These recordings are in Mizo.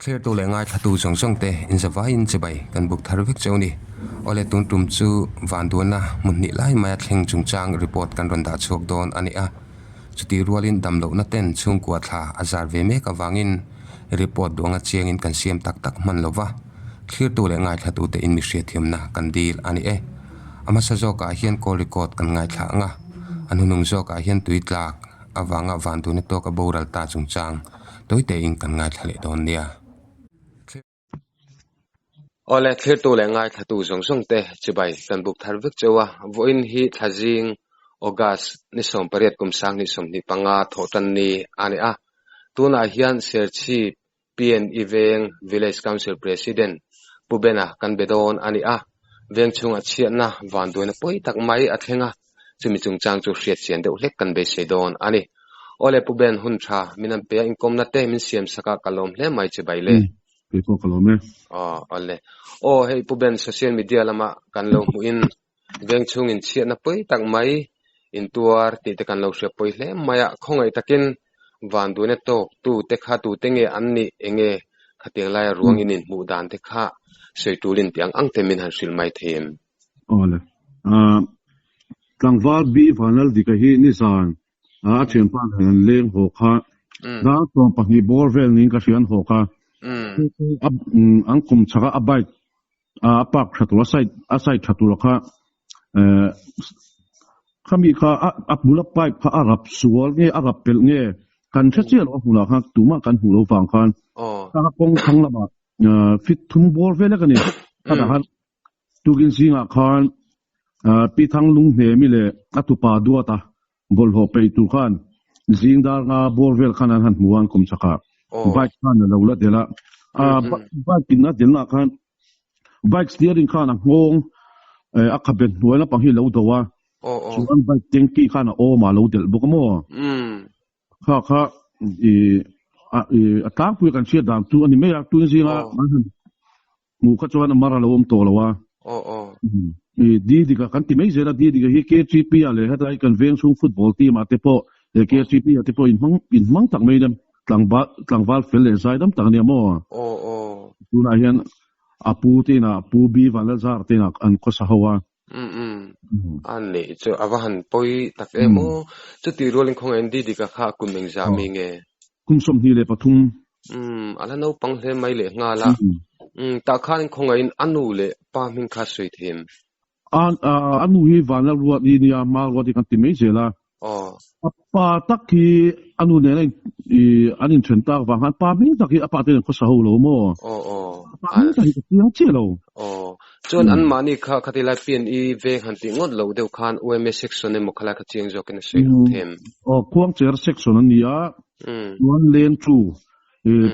Thlirtu leh ngaithlatu zawng zawng te inzavaiin chibai kan buk thar vek cheu ni. Awle tun tum chu vanduana hmun hnih lai maia thleng chungchang report kan rawn dah chhuak dawn a ni a. Chutih rualin damlohna ten chhungkua thla a zar ve mek avangin report duanga chiangin kan siam tak tak hman lo va, thlirtu leh ngaithlatute in mi hriatthiamna kan dil a ni e. A hmasa zawkah hian call record kan ngaithla ang a, a hnunung zawkah hian tui tlak avanga vanduhna tawka boral ta chungchang tawitein kan ngaithla leh dawn nia. Awle, thlirtu leh ngaithlatu zawng zawng te chibai kan buk thar vek cheu a, vawiin hi thlazing August ni 18 kum 2025 thawhtan ni a ni a, tunah hian Serchhip PNE Veng Village Council President Pu Bena kan be dawn a ni a, veng chhunga chhiatna vanduaina pawi tak mai a thleng a, chumi chungchang chu hriat chian deuh hlek kan beisei dawn a ni. Awle Pu Ben hun tha min an pe a, inkawmna te min siam sak a, ka lawm hle mai chibai le. Kei pawh ka lawm e. Aw awle. Aw hei Pu Ben social media lama kan lo hmuhin veng chhungin chhiatna pawi tak mai intuar tih te kan lo hria pawi hle mai a, khawngaih takin vanduaina tawk tu te kha tu te nge an nih eng nge khatiang laia ruang in inhmuh dan te kha sawi tulin tih ang ang te min han hrilh mai thei em? Awle. Tlangval B Vanlaldika hi nizan a thianpa nen an leng haw kha dar 12 bawr vel niin ka hria an haw kha. An kum chhaka a bike a park tha tur a side a side tha tur kha khami kha a bula pipe kha a rap sual nge a rap pelh nge kan hre chiah lo a hmunah khan tumah kan hmuh lo vang khan a kawng thlang lamah fit thum bawr vel lek a ni khatah khan tukin zingah khan Pi Thang Lunghnemi leh a tupa Duata bawlhhlawh peih tur khan zing dar nga bawr vel khan an han hmu a an kawm chak a bike khan a lo la del a bike in a delna khan bike steering khan a nghawng a khabe hnuai lampang hi a lo do a chuan bike tanky khan a awm a lo delh bawk a maw kha kha i a tlangpui kan hriat dan chu a ni mai a tun zinga an han Hmuh kha chuan a mar a lo awm tawh lo a. I Didika kan ti mai zel a, Didika hi KTP ah leh hetlai kan veng chhung football team ah te pawh leh KTP ah te pawh inhmang inhmang tak mai nia tlangval tlangval fel leh zai dam tak ania maw? Tunah hian a pu te inah Pu B Vanlalzar te inah an khawsa ho a. A nih chu a va han pawi tak em aw. Chutih rualin khawngaih in Didika kha kum engzah mi nge? Kum 23. A la naupang hle mai leh nghal a. Tah khan khawngaih in a nu leh pa hming kha sawi thei em? A nu hi Vanlal Ruat i nia, Mal Ruat i kan ti mai zel a. A pa tak hi a nu nena an inthen tak vang khan pa hming tak hi a pa te nen khawsa ho lo maw? A pa hming tak hi ka chiang chiah lo. Chuan anmahni kha khati lai PNE veng han tih ngawt lo deuh khan UMA section emaw khalai kha chiang zawkin a sawi loh them. Aw, Khuangcher section an ni a, chuan Lengchu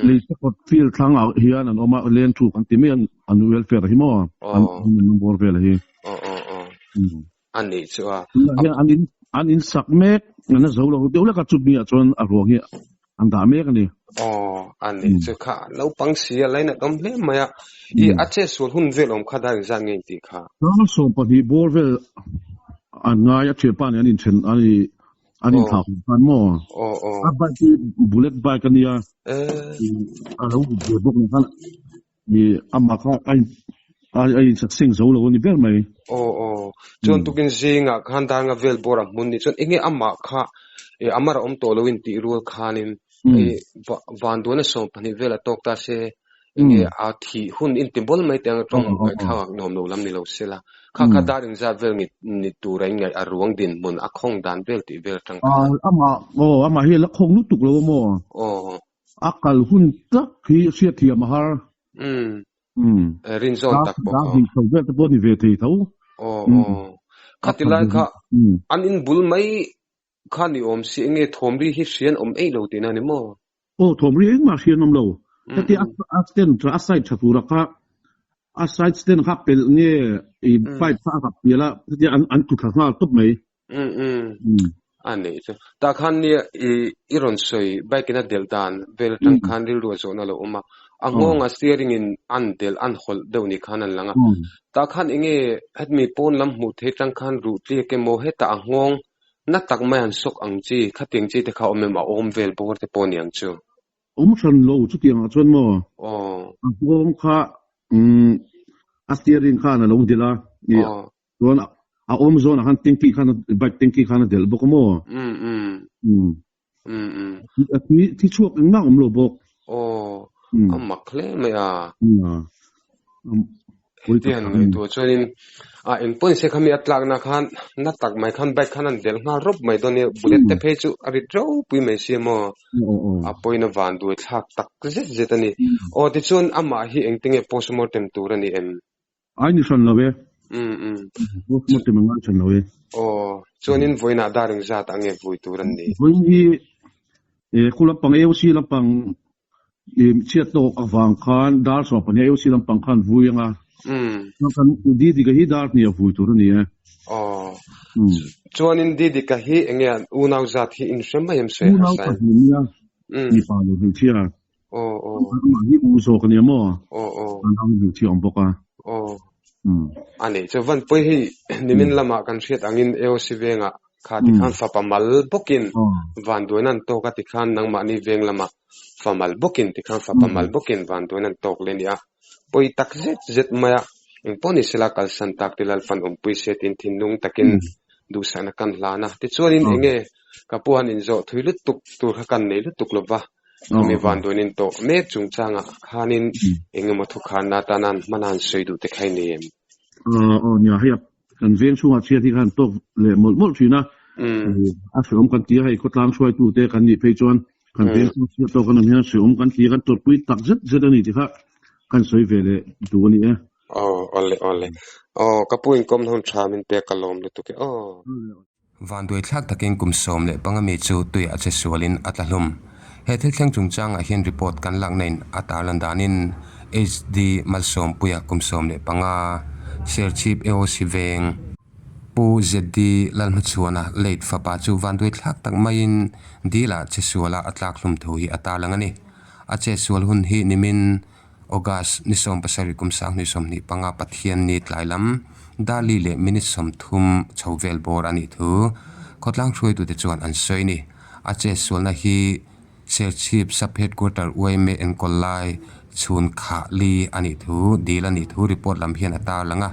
Leisekawt field thlang ah hian an awm a, Lengchu kan ti mai an welfare hi maw, an number vel hi. A nih chu a. Tunah hian an in an in sak mek an la zo lo deuh lek a chumi ah chuan a ruang hi an dah mek a ni. Aw a nih chu kha naupang si a lainat awm hle mai a. I a chet sual hun vel awm kha dar engzat nge intih kha? Dar 12 bawr vel an ngai a thianpa nen an inthen an i an inthlah hun khan maw? A bike hi bullet bike a nia a lo rit ve bawk nen khan I amah kha a in a in sak seng zo lo a ni ber mai. Aw aw. Chuan tukin zingah khan danga vel bawr a hmun ni chuan enge amah kha i amar a awm tawh lo in tih rual khanin i vanduan a 12 vel a tawk ta se enge a thih hun in ti bawl mai teng tawng ngaihthlak nuam lo lam ni lo se la. Kha kha dar inzat vel ni ni tur a in ngaih a ruang dinhmun a khawng dan vel tih vel atang khan. Amah aw amah hi a la khawng lutuk lo a maw? Aw. A kal hun tak hi hriatthiam a har. Umm. Rin zawn tak bawk. Dar hnih chho vel te pawh ni ve thei tho. Aw aw. Khati lai kha an in bul mai kha ni awm si enge thawmri hi hrian awm eih lo tihna ni maw? Aw thawmri engmah hrian awm lo. Hetia a stand tha a side tha tura kha a side stand kha pelh nge i pipe kha a rap pial a hetia an tlu thla nghal tawp mai. Umm umm. A nih chu. Tah khan nia i i rawn sawi bike in a delh dan vel atang khan rilru a zawhna lo awm a. A nghawng a steering in an delh an hawlh deuh ni khan an lang a. Tah khan enge hetmi pawn lam hmuh theih atang khan ruh tliak emaw hetah a nghawng na tak mai han sawk ang chi khatiang chi te kha awm em a awm vel bawr te pawh ni ang chu. Awm hran lo chutiang ah chuan maw? A nghawng kha a steering khan a lo delh a, chuan a awm zawn ah khan tanky khan bike tanky khan a delh bawk a maw? A thi chhuak engmah awm lo bawk. Aw, a mak hle mai a. Hetiang ngaihtuah chuanin a engpawh nise khami a tlakna khan na tak mai khan bike khan an delh nghal rawp mai dawn nia bullet te phei chu a rit ropui mai sia maw a pawina van duai thlak tak zet zet a ni. Aw tichuan amah hi engtinge postmortem tur a ni em? Ai ni hran lo e. Postmortem a ngai hran lo e. Aw chuanin vawiinah dar engzat ah nge vui tur an ni? Vawiin hi khu lampang AOC lampang Chhiat tawk avang khan dar sawm pahnih a AOC lampang khan vui anga kan Didika hi dar hnih a vui tur a ni e. Aw. Chuanin Didika hi enge unau zat hi in hre mai em sawi Unau pahnih nia mipa leh hmeichhia. Aw aw. Amah hi u zawk a nia maw? Aw aw. A nau hmeichhia awm bawk a. Aw. A nih chu van pawi hei nimin lamah kan hriat angin AOC vengah kha tikhan fapa mal bawkin vanduaina an tawk a tikhan nangmahni veng lamah fa mal bawkin tikhan fapa mal bawkin vanduaina an tawk leh a ni a. Pawi tak zet zet mai a, engpawh ni sela kalsan tak ti Lalpan awmpui se tiin thinlung takin duhsakna kan hlan a. Tichuanin enge ka pu han inzawh thui lutuk tur kha kan nei lutuk lova, khami vanduainin tawh mek chungchangah khanin engemaw thukhanna atana an hman a han sawi duh te kha i nei em? Aw nia, hei a Kan veng chhungah chhiat hi khan tawk leh mawlh mawlh thin a, a hreawm kan ti a, hei khawtlang hruaitute kan nih phei chuan kan veng chhung chhiat tawk an awm hian hreawm kan ti a, kan tawrhpui tak zet zet a ni tih kha kan sawi ve leh duh a ni e. Aw awle awle. Aw ka pu inkawm na hun tha min pek ka lawm lutuk e aw. Vanduai thlak takin kum 15 mi chu tuiah che sualin a tla hlum. He thil thleng chungchangah hian report kan lakna in a tarlan danin HD Malsawmpuia kum 15, Serchhip AOC Veng, Pu ZD Lalhmachhuana late fapa chu vanduai thlak tak maiin dilah che suala a tlak hlum thu hi a tarlang a ni. A che sual hun hi nimin August ni 17 kum 2025 Pathian ni tlai lam Dali leh minute 30 chho vel bawr a nih thu khawtlang hruaitute chuan an sawi a ni. A chetsualna hi Serchhip Sub-Headquarter yma enkawl lai chhun khah li a nih thu dil a nih thu report lam hian a tarlang a.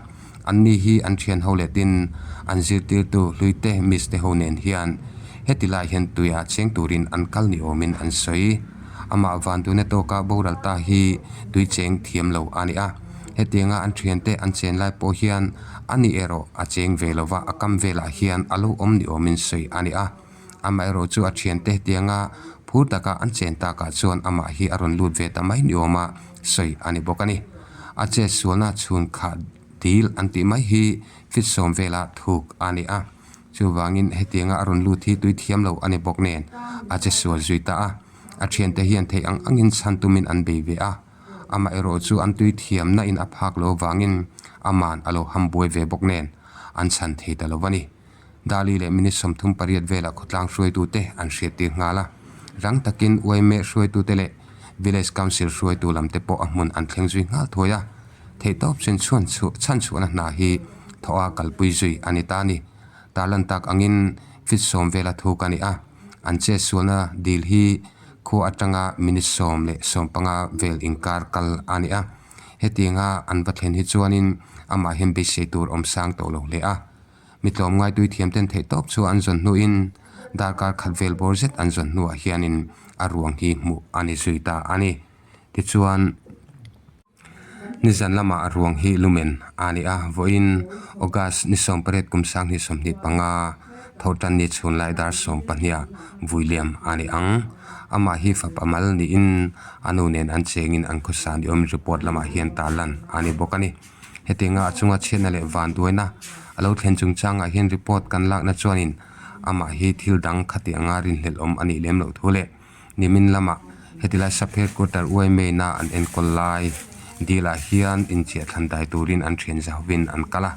Anni hi an thian ho leh tin an zirtirtu hluite miss te ho nen hian heti lai hian tuiah cheng turin an kal ni awmin an sawi. Amah vanduina tawka boral ta hi tui cheng thiam lo a ni a. Hetianga an thiante an chen lai pawh hian a ni erawh a cheng ve lova a kam velah hian a lo awm ni awmin sawi a ni a. Amaherawh chu a thiante hetianga phur taka an chen takah chuan amah hi a rawn lut ve ta mai ni awma sawi a ni bawk a ni. A chetsualna chhun khah dil an tih mai hi fit sawm vela thuk a ni a. Chuvangin hetianga a rawn lut hi tui thiam lo a ni bawk nen a chesual zui ta a. A thiante hian theih ang angin chhan tumin an bei ve a. Amaherawh chu an tui thiamna in a phak lo vangin aman a lo ham buai ve bawk nen an chhan thei ta lo a ni. Dali leh minute 38 velah khawtlang hruaitute an hriattir nghal a. Rang takin yma hruaitute leh Village Council hruaitu lamte pawh a hmun an thleng zui nghal thuai a. Theihtawp chen chhuan chhan chhuahna hna hi thawha kalpui zui a ni ta a ni. Tarlan tak angin fit sawm vela thuk a ni a. An chetsualna dil hi khua atanga minute 10 leh 15 vel inkar kal a ni a. Hetianga an va thlen hi chuanin amah hian beisei tur awm sang tawh lo hle a. Mi tlawmngai tui thiam ten theih tawp chu an zawn hnuin darkar khat vel bawr zet an zawn hnuah hianin a ruang hi hmuh a ni zui ta a ni. Tichuan, nizan lamah a ruang hi lumen a ni a, vawiin August ni 18 kum 2025 thawhtan ni chhunlai dar 12 ah vui liam a ni ang. Amah hi fapa mal niin a nu nen an chengin an khawsa ni awmin report lamah hian tarlan a ni bawk a ni. Hetianga a chunga chhiatna leh vanduaina a lo thlen chungchangah hian report kan lakna chuanin amah hi thil dang khati anga rinhlelh awm a nih lem loh thu leh nimin lamah hetilai Sub Headquarter yma-na an enkawl lai dilah hian inchiah thlan dai turin an thian zahovin an kal a.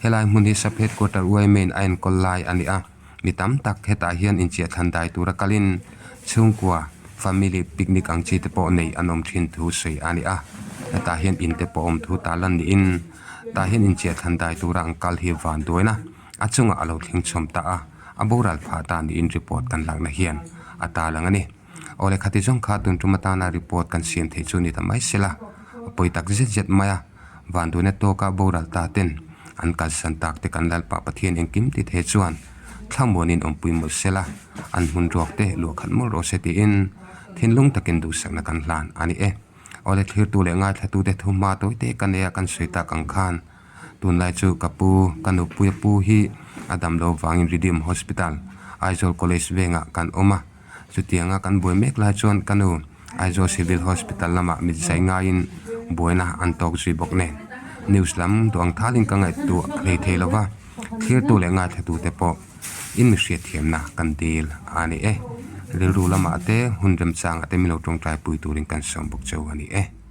Helai hmun hi Sub Headquarter yma-in a enkawl lai a ni a. Mi tam tak hetah hian inchiah thlan dai tura kalin chhungkua, family, picnic ang chi te pawh nei an awm thin thu sawi a ni a. Hetah hian in te pawh awm thu ta lan niin tah hian inchiah thlan dai tura an kal hi van duaina a chungah a lo thleng chhawm ta a, a boral phah ta niin report kan lakna hian a ta lang a ni. Awle khati zawng kha tun tum atana report kan siam theih chu ni ta mai sela, a pawi tak zet zet mai a, vanduaina tawka boral ta ten an kalsan tak te kan Lalpa Pathian engkim ti thei chuan thlamuanin awmpui mawlh sela, an hmun ruak te luah khat mawlh rawh se tiin thinlung takin duhsakna kan hlan a ni e. Awle thlirtu leh ngaithlatute thuhma tawite ka nei a kan sawi tak ang khan Tunlai chu ka pu, ka nupuia pu hi a dam lo vangin Redeem Hospital, Aizawl College vengah kan awm a. Chutianga kan buai mek lai chuan ka nu Aizawl Civil Hospital lamah mit zai ngaiin buaina an tawk zui bawk nen. News lam duang thalin ka ngaihtuah hlei thei lo va, thlirtu leh ngaithlatute pawh in mi hriatthiamna kan dil a ni e. Rilru lamah te, hun remchangah te min lo tawngtaipui turin kan sawm bawk cheu a ni e.